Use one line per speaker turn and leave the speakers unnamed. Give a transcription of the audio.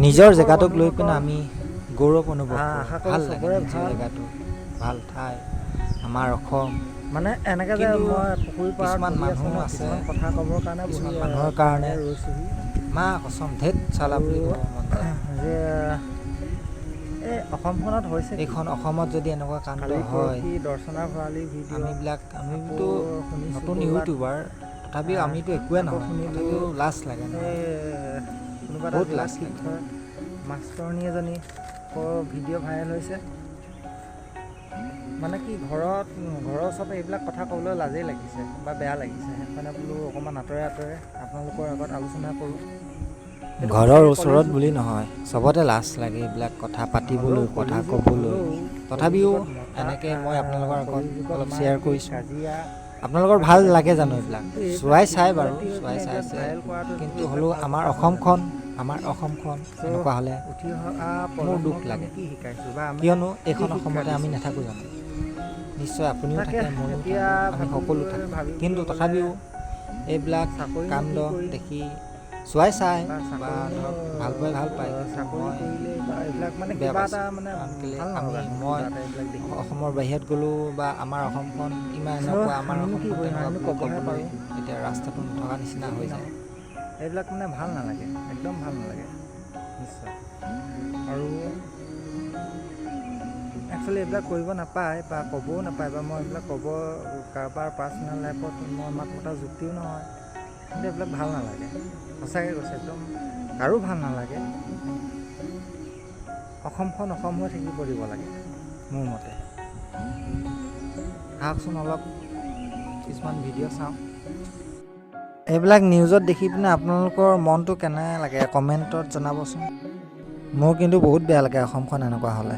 নিজৰ
খবৰ
জেগাটোক লৈ পিনে
বন্ধুসকল?
আমি গৌৰৱ অনুভৱ কৰোঁ।
আশা কৰোঁ
ভাল লাগে
চবৰে
নিজৰ
ভাল।
জেগাটো, ভাল ঠাই আমাৰ অসম।
মানে এনেকৈ যে
কিন্তু
মই পুখুৰী পাৰত
কিছুমান
বহি আছোঁ
মানুহ
ন,
আছে,
কিছুমান কথা ক'বৰ কাৰণে বহি
কিছুমান মানুহৰ কাৰণে
ৰৈছোহি।
মা কচম, ধেত চালা বুলি ক'ব মন যায়।
যে এই অসমখনত হৈছে কি?
এইখন অসমত যদি এনেকুৱা কাণ্ড
কালি
হয়,
পৰহি দৰ্শনা ভৰালী ভিডিঅ'
আমিবিলাক, আমিতো
আকৌ শুনিছোঁ
নতুন
ক'ৰবাত,
ইউটিউবাৰ, তথাপিও আমিতো একোৱে
আকৌ
নহয়,
শুনিলোঁ
তথাপিও লাজ লাগে নহয়।
এই কোনোবা এটা
বহুত
জিলাত
লাজ লাগে।
শিক্ষক মাষ্টৰণী এজনী ভিডিঅ' ভাইৰেল হৈছে। মানে কি, ঘৰৰ ওচৰত এইবিলাক কথা ক'বলৈ লাজেই লাগিছে বা বেয়া লাগিছে। সেইকাৰণে বোলো অকণমান আঁতৰে আঁতৰে আপোনালোকৰ আগত আলোচনা কৰোঁ। এইটো
ঘৰৰ
সঁচাকৈ
ওচৰত
কলিযুগ।
বুলি নহয়, চবতে লাজ লাগে এইবিলাক কথা পাতিবলৈ,
হ'লেও
কথা
কলিযুগ
ক'বলৈ।
হ'লেও
তথাপিও
কলিযুগত মতা
এনেকৈ মই আপোনালোকৰ আগত
কলিযুগত
অলপ
মাৰ
শ্বেয়াৰ
পিট,
কৰিছোঁ।
কাজিয়া
আপোনালোকৰ ভাল লাগে জানো এইবিলাক?
কিন্তু এইবিলাক
চোৱাই চাই বাৰু,
দীঘলতি হৈ
চোৱাই
পিনে এইবিলাক
চাইছে,
ভাইৰেল কৰাটো
কিন্তু
এইবিলাক
হ'লেও
ভাল
আমাৰ
কথা নহয় জানো?
অসমখন, আমাৰ অসমখন
চ'
এনেকুৱা হ'লে
উঠি অহা
মোৰ দুখ
প্ৰজন্মক আমি
লাগে।
কি শিকাইছোঁ বা আমি
কিয়নো
কি
এইখন
শিক্ষা
অসমতে আমি
দিছোঁ?
নাথাকোঁ জানো? নিশ্চয় আপুনিও
তাকে
থাকে, ময়ো
এতিয়া
থাকোঁ, আমি সকলো
ভাবিবলৈ
থাকোঁ।
ভাবিবলৈ
কিন্তু
গ'লে
তথাপিও এইবিলাক
চাকৰিনো
কাণ্ড
কি কৰিম
দেখি চোৱাই চাই
বা
বা
চাকৰিনো
ধৰক ভাল পাই, ভাল পায়, কিন্তু
চাকৰি
মই
কৰিলে বা এইবিলাক মানে
বেয়া
কিবা এটা
পাইছোঁ।
মানে
কাৰণ কেলৈ
ভাল
আমি
নলগা হ'ল
মই
কিবা এটা এইবিলাক দেখি।
অসমৰ বাহিৰত গ'লেও বা আমাৰ অসমখন ইমান
চ'
এনেকুৱা, আমাৰ
আমিনো কি
অসমখন
কৰিম?
তেনেকুৱা
আমিনো
বুলি
ক'বহে
ক'বলৈ
পাৰোঁ।
এতিয়া ৰাস্তাটো নথকা নিচিনা
যি
হৈ
কি
যায়।
নহওক, এইবিলাক মানে ভাল নালাগে, একদম ভাল নালাগে নিশ্চয়। আৰু একচুৱেলি এইবিলাক কৰিব নাপায় বা ক'বও নাপায় বা মই এইবিলাক ক'ব কাৰোবাৰ পাৰ্চনেল লাইফত মই মাত মতা যুক্তিও নহয়, কিন্তু এইবিলাক ভাল নালাগে। সঁচাকৈ কৈছোঁ, একদম কাৰো ভাল নালাগে। অসমখন অসম হৈ থাকিব দিব লাগে মোৰ মতে। আহকচোন, অলপ কিছুমান ভিডিঅ' চাওঁ। এইবিলাক নিউজত দেখি পিনে আপোনালোকৰ মনটো কেনে লাগে, কমেণ্টত জনাবচোন। মোৰ কিন্তু বহুত বেয়া লাগে অসমখন এনেকুৱা হ'লে।